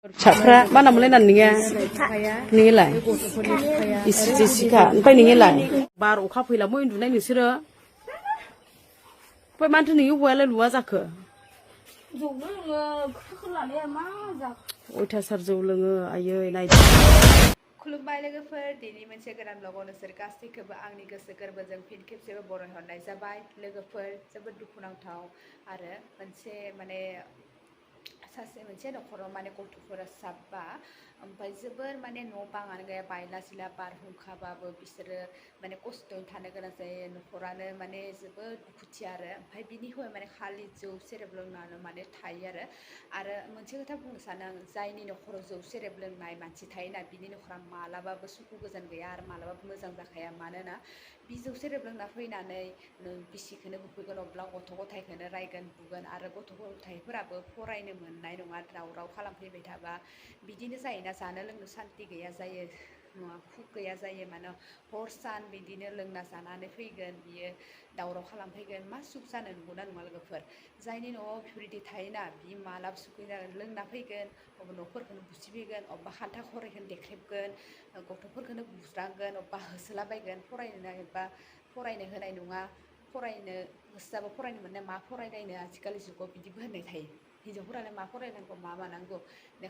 फिसाफ्रा मा नामोनलाय नोंनिया नोंनिलाय जेसिका ओमफ्राय नोंनिलाय बार अखा फैलाबो उन्दुनाय नोंसोरो ओमफ्राय मानोथो नोंनि हौवायालाय लुवा जाखो अयथासार जौ लोङो आयै नायदो खुलुमबाय लोगोफोर दिनै मोनसे गोदान ब्लगाव नोंसोर गासैखौबो आंनि गोसो गोरबोजों फिन खेबसेबो बरायहरनाय जाबाय लोगोफोर जोबोद दुखुनांथाव आरो मोनसे मोनसे न'खराव माने गथ'फोरा साबा ओमफ्राय जोबोर माने न' बाङानो गैया बायला जिला बारहुंखाबाबो बिसोरो माने खस्थ'यै थानो गोनां जायो न'खरानो माने जोबोद दुखुथिया आरो ओमफ्राय बिनि हौवाया माने खालि जौ सेरेब लोंनानै माने थायो आरो मोनसे खोथा बुंनो सानो आं जायनि न'खराव जौ सेरेब लोंनाय मानसि थायोना बिनि न'खरा मालाबाबो सुखु गोजोन गैया आरो मालाबाबो मोजां जाखाया मानोना बि जौ सेरेब लोंना फैनानै बिसिखौनो बुफैगोन अब्ला गथ' गथायखौनो रायगोन बुगोन आरो गथ' गथायफोराबो फरायनो मोननाय नङा दावराव खालामफैबाय थाबा बिदिनो जायोना जानो लोंनो सान्ति गैया जायो नङा खुग गैया जायो मानो हर सान बिदिनो लोंना जानानै फैगोन बियो दावराव खालामफैगोन मा सुख जानो नंगौना नङा लोगोफोर जायनि न'आव बेफोरबायदि थायोना बि मालाबा सुखै लोंना फैगोन अबा न'फोरखौनो बुसिफैगोन अबा खान्था खरायखौनो देख्रेबगोन गथ'फोरखौनो बुज्रांगोन अबा होसोलाबायगोन फरायनो नागिरबा फरायनो होनाय नङा फरायनो गोसो जाबा फरायनो मोननाय मा फरायलायनो आथिखालनि जुगाव बिदिबो होननाय थायो हिन्जावफोरालाय मा फरायनांगौ मा मानांगौ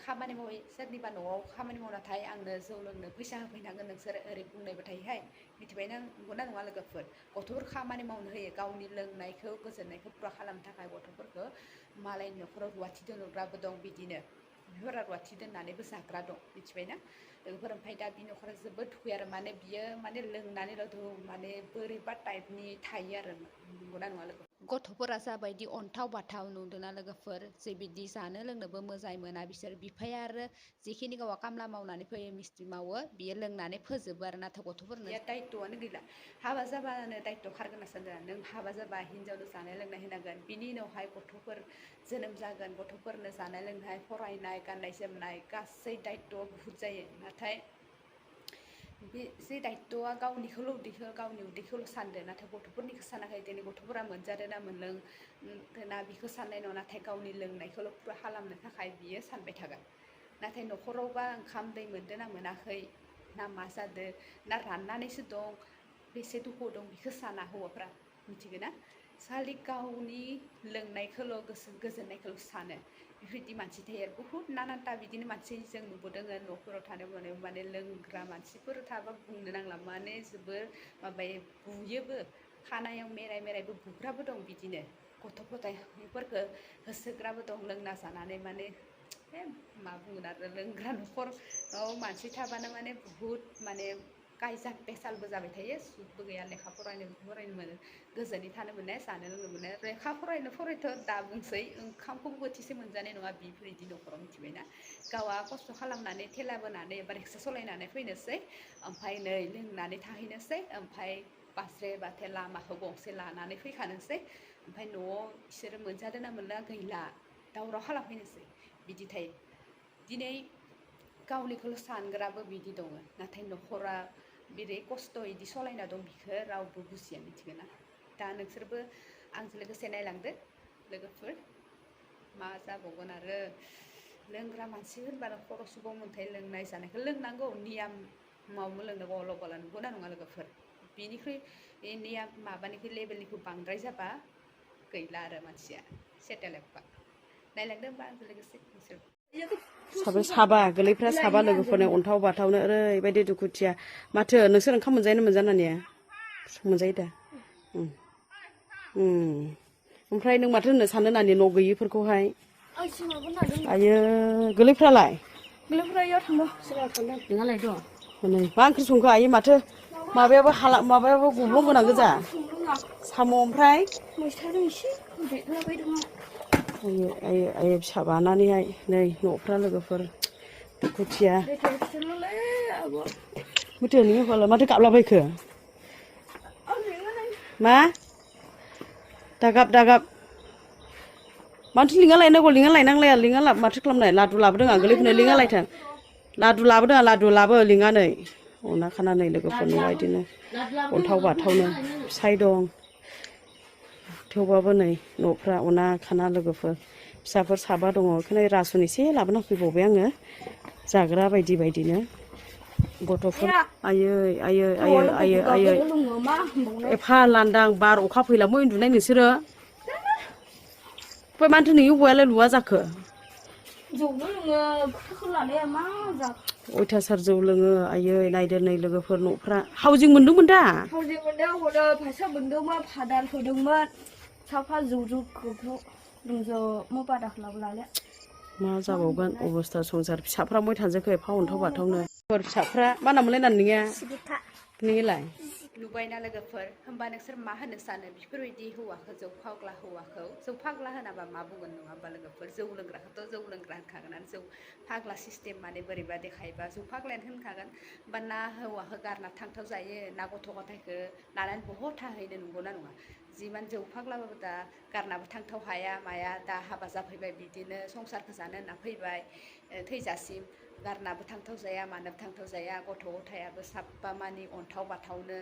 खामानि मावै सोरनिबा न'आव खामानि मावनाथाय आंनो जौ लोंनो फैसा होफैनांगोन नोंसोर ओरै बुंनायबो थायोहाय मिथिबायना नंगौना नङा लोगोफोर गथ'फोर खामानि मावनो होयो गावनि लोंनायखौ गोजोननायखौ फुरा खालामनो थाखाय गथ'फोरखौ मालायनि न'खराव रुवाथि दोनग्राबो दं बिदिनो बेफोरा रुवाथि दोननानैबो जाग्रा दं मिथिबायना लोगोफोर ओमफ्राय दा बि न'खरा जोबोद दुखु आरो माने बियो माने लोंनानैल' माने बोरैबा टाइपनि थायो आरो नंगौना नङा लोगो गथ'फोरा जाबायदि अन्थाव बाथाव नुदोंना लोगोफोर जे बिदि जानो लोंनोबो मोजां मोना बिसोर बिफाया आरो जिखिनि गावा खामला मावनानै फैयो मिस्थ्रि मावो बियो लोंनानै फोजोबो आरो नाथाय गथ'फोरनो दायित्वआनो गैला हाबा जाबानो दायित्व खारगोन होनना सानदों नों हाबा जाबा हिनजावनो जानाय लोंनाय होनांगोन बिनि उनावहाय गथ'फोर जोनोम जागोन गथ'फोरनो जानाय लोंनाय फरायनाय गाननाय जोमनाय गासै दायित्वआ बुहुत जायो नाथाय बे जे दायित्वआ गावनिखौल' गावनि उदैखौल' सानदों नाथाय गथ'फोरनिखौ सानाखै दिनै गथ'फोरा मोनजादों ना मोनलोंना बिखौ साननाय नङा नाथाय गावनि लोंनायखौल' फुरा खालामनो थाखाय बियो सानबाय थागोन नाथाय न'खरावबा ओंखाम दै मोनदों ना मोनाखै ना मा जादों ना राननानैसो दं बेसे दुखु दं बेखौ साना हौवाफ्रा मिथिगोन ना खालि गावनि लोंनायखौल' गोजोननायखौल' सानो बेफोरबायदि मानसि थायो आरो बुहुत नानानथा बिदिनो मानसि जों नुबोदों न'फोराव थानो मोनो माने लोंग्रा मानसिफोर थाबा बुंनो नांला माने जोबोर माबायो बुयोबो खानायाव मेराय मेरायबो बुग्राबो दं बिदिनो गथ' गथायफोरखौ होसोग्राबो दं लोंना जानानै माने मा बुंगोन आरो लोंग्रा न'खराव मानसि थाबानो माने बुहुत माने कायजा पेसालबो जाबाय थायो सुखबो गैया लेखा फरायनो मोनो गोजोनै थानो मोननाय जानो लोंनो मोननाय लेखा फरायथ' दा बुंसै ओंखामखौबो बोथिसे मोनजानाय नङा बेफोरबायदि न'खराव मिथिबायना गावहा खस्थ' खालामनानै थेला बोनानै एबा रिक्सा सालायनानै फैनोसै ओमफ्राय नै लोंनानै थाहैनोसै ओमफ्राय बास्रे बाथे लामाखौ गंसे लानानै फैखानोसै ओमफ्राय न'आव बिसोरो मोनजादों ना मोनला गैला दावराव खालामफैनोसै बिदि थायो दिनै गावनिखौल' सानग्राबो बिदि दङ नाथाय न'खरा बिदि खस्थ' बिदि सालायना दं बिखौ रावबो बुजिया मिथिगोन ना दा नोंसोरबो आंजों लोगोसे नायलांदो लोगोफोर मा जाबावगोन आरो लोंग्रा मानसि होनबानो खर' सुबाव मोनथाय लोंनाय जानायखौ लोंनांगौ नियमावबो लोंनांगौ अलब अला नंगौना नङा लोगोफोर बेनिख्रुइ नियम माबानिख्रुइ लेभेलनिखौ बांद्राय जाबा गैला आरो मानसिया सेटेलाइफा नायलांदो होनबा आंजों लोगोसे नोंसोर साबा गोरलैफ्रा साबा लोगोफोरनो अन्थाव बाथावनो ओरैबायदि दुखुथिया माथो नोंसोर ओंखाम मोनजायोना मोनजानानिया मोनजायो दा ओमफ्राय नों माथो होननो सानो नानि न' गैयिफोरखौहाय आयो गोरलैफ्रालाय गोरलैफ्रा थांबा नोंहालाय दं नै मा ओंख्रि संखो आयो माथो माबायाबो गब्लं गोनां गोजा साम' ओमफ्राय मैथाजों एसे देरलाबायदों आयो फिसा बानानैहाय नै न'फ्रा लोगोफोर दुखुथिया माथो नोंनि हौवालाय माथो गाबलाबायखो मा दागाब मानोथो लिङा लायनांगौ लिङा लायनांलाया लिङा माथो खालामनाय लादु लाबोदों आं गोरलैफोरनो लिङा लायथों लादु लाबोदों आं लादु लाबो लिङानै अना खानानै लोगोफोरनो बिदिनो अन्थाव बाथावनो फिसाय दं थेवबाबो नै न'फ्रा अना खाना लोगोफोर फिसाफोर साबा दङ बेखायनो रासन एसे लाबोना फैबावबाय आङो जाग्रा बायदि बायदिनो गथ'फोर आयै आयै आयै आयै आयै एफा लांदां बार अखा फैलामो उन्दुनाय नोंसोरो ओमफ्राय मानोथो नोंनि हौवायालाय लुवा जाखो जौनो लोङो खोथाखौ लालाया मा जाखो अयथासार जौ लोङो आयै नायदो नै लोगोफोर न'फ्रा हाउजिं मोनदोंमोन दा हाउजिं मोनदों हरो फैसा मोनदोंमोन भादार होदोंमोन साफा जौ गोग्रु लोंजोबनो बादा खालामलाले मा जाबावगोन अबस्था संसार फिसाफ्रा मय थांजोबखो एफा अन्थाव बाथावनो फिसाफ्रा मा नाममोनलाय नोंनिया नोंनिलाय नुबायना लोगोफोर होमबा नोंसोर मा होनो सानो बेफोरबायदि हौवाखौ जौ फाग्ला हौवाखौ जौ फाग्ला होनाबा मा बुंगोन नङा होमबा लोगोफोर जौ लोंग्राखौथ' जौ लोंग्रा होनखागोन जौ फाग्ला सिस्टेम माने बोरैबा देखायबा जौ फाग्लायानो होनखागोन होमबा ना हौवाखौ गारना थांथाव जायो ना गथ' गथायखौ लानानै बहत थाहैनो नंगौना नङा जिमान जौ फाग्लाबाबो दा गारनाबो थांथाव हाया माया दा हाबा जाफैबाय बिदिनो संसारखौ जानो होनना फैबाय थैजासिम गारनाबो थांथाव जाया मानोबो थांथाव जाया गथ' गथायाबो साबबा मानि अन्थाव बाथावनो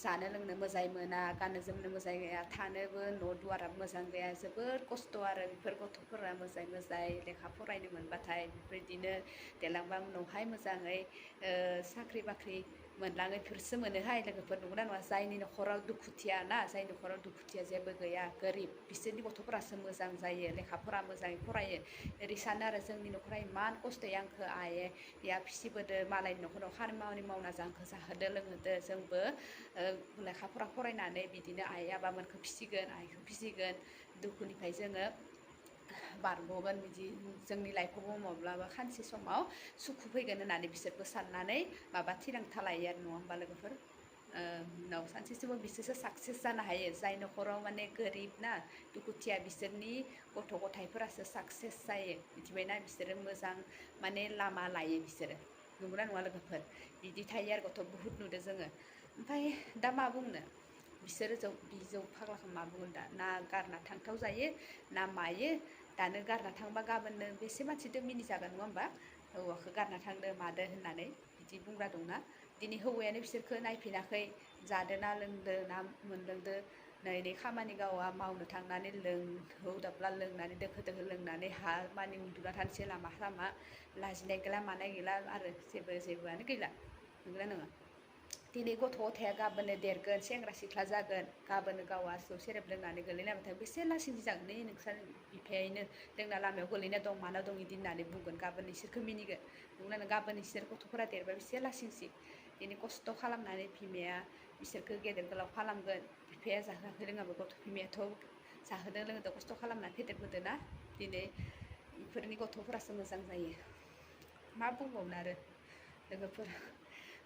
जानो लोंनो मोजां मोना गाननो जोमनो मोजां गैया थानोबो न' दुवाराबो मोजां गैया जोबोद खस्थ' आरो बेफोर गथ'फोरा मोजाङै मोजां लेखा फरायनो मोनबाथाय बेफोरबायदिनो देरलांबा उनावहाय मोजाङै साख्रि बाख्रि मोनलाङो बेफोरसो मोनोहाय लोगोफोर नंगौना नङा जायनि न'खराव दुखुथिया ना जाय न'खराव दुखुथिया जेबो गैया गोरिब बिसोरनि गथ'फोरासो मोजां जायो लेखाफोरा मोजाङै फरायो ओरै सानो आरो जोंनि न'खरा इमान खस्थ'यै आंखौ आइया फिसिबोदो मालायनि न'खराव खामानि मावना जोंखौ जाहोदो लोंहोदो जोंबो लेखा फरा फरायनानै बिदिनो आइ आबामोनखौ फिसिगोन आइखौ फिसिगोन दुखुनिफ्राय जोङो बारग'गोन बिदि जोंनि लाइफआवबो माब्लाबा खानसे समाव सुखु फैगोन होननानै बिसोरबो साननानै माबा थिरांथा लायो आरो नङा होमबा लोगोफोर उनाव सानसे समाव बिसोरसो साक्सेस जानो हायो जाय न'खराव माने गोरिब ना दुखुथिया बिसोरनि गथ' गथायफोरासो साक्सेस जायो मिथिबायना बिसोरो मोजां माने लामा लायो बिसोरो नंगौना नङा लोगोफोर बिदि थायो आरो गथ' बुहुत नुदों जोङो ओमफ्राय दा मा बुंनो बिसोरो जौ फाग्लाखौ मा बुंगोन दा ना गारना थांथाव जायो ना मायो दानो गारना थांबा गाबोननो बेसे मानसिजों मिनिजागोन नङा होमबा हौवाखौ गारना थांदो मादो होननानै बिदि बुंग्रा दंना दिनै हौवायानो बिसोरखौ नायफिनाखै जादो ना लोंदो ना मोनलोंदो नै खामानि गावा मावनो थांनानै लोंहौ दाब्ला लोंनानै दोखो दोखो लोंनानै हा मानि उन्दुना थानोसै लामा सामा लाजिनाय गैला मानाय गैला आरो जेबोआनो गैला नंगौना नङा दिनै गथ' गथाया गाबोननो देरगोन सेंग्रा सिख्ला जागोन गाबोननो गावा जौ सेरेब लोंनानै गोलैनायबाथाय बेसे लासिं जागोन नै नोंस्रा बिफायैनो जोंना लामायाव गोलैना दं माना दं बिदि होननानै बुंगोन गाबोन इसोरखौ मिनिगोन नंगौना नङा गाबोन इसोर गथ'फोरा देरबा बेसे लासिंसि दिनै खस्थ' खालामनानै बिमाया बिसोरखौ गेदेर गोलाव खालामगोन बिफाया जाहोआखै रोङाबो गथ' बिमायाथ' जाहोदों लोंहोदों खस्थ' खालामनानै फेदेरबोदों ना दिनै बेफोरनि गथ'फोरासो मोजां जायो मा बुंबावनो आरो लोगोफोर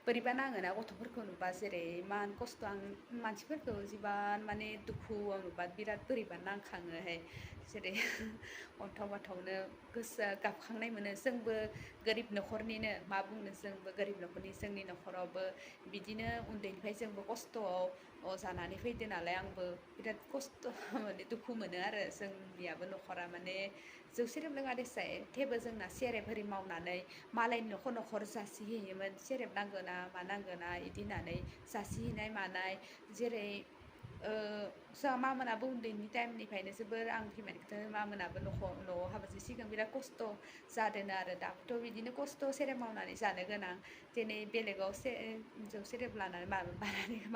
बोरैबा नाङोना गथ'फोरखौ नुबा जेरै इमान खस्थ' आं मानसिफोरखौ जिमान माने दुखुआव नुबा बिराद बोरैबा नांखाङोहाय जेरै अन्थाव बाथावनो गोसोआ गाबखांनाय मोनो जोंबो गोरिब न'खरनिनो मा बुंनो जोंबो गोरिब न'खरनि जोंनि न'खरावबो बिदिनो उन्दैनिफ्राय जोंबो खस्थ'आव जानानै फैदो नालाय आंबो बिराद खस्थ' माने दुखु मोनो आरो जोंनियाबो न'खरा माने जौ सेरेब लोङा देसाय थेवबो जोंना सेरेब होरि मावनानै मालायनि न'खर न'खर जासिहैयोमोन सेरेब नांगोना मा नांगोना इदि होननानै जासिहैनाय मानाय जेरै जोंहा मामोनाबो उन्दैनि टाइमनिफ्रायनो जोबोर आं बिमानिखौथ' मामोनाबो न'आव हाबानि सिगां बिराद खस्थ' जादों आरो दाबोथ' बिदिनो खस्थ' सेरेब मावनानै जानो गोनां दिनै बेलेगाव जौ सेरेब लानानै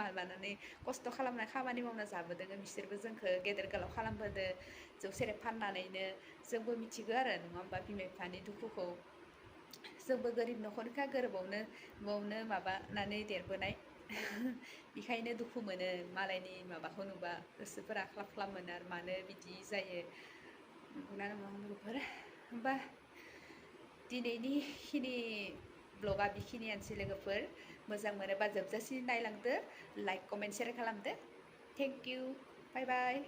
माबानानै खस्थ' खालामनानै खामानि मावना जाबोदों बिसोरबो जोंखौ गेदेर गोलाव खालामबोदों जौ सेरेब फाननानैनो जोंबो मिथिगौ आरो नङा होमबा बिमा बिफानि दुखुखौ जोंबो गोरिब न'खरनिखा गोरिबावनो माबानानै देरबोनाय बेखायनो दुखु मोनो मालायनि माबाखौ नुबा गोसोफोरा ख्लाब ख्लाब मोनो आरो मानो बिदि जायो नंगौना नङा लोगोफोर होमबा दिनैनि खिनि ब्लगा बेखिनियानोसै लोगोफोर मोजां मोनोबा जोबजासिम नायलांदो लाइक कमेन्ट सेयार खालामदो थेंक इउ बाय बाय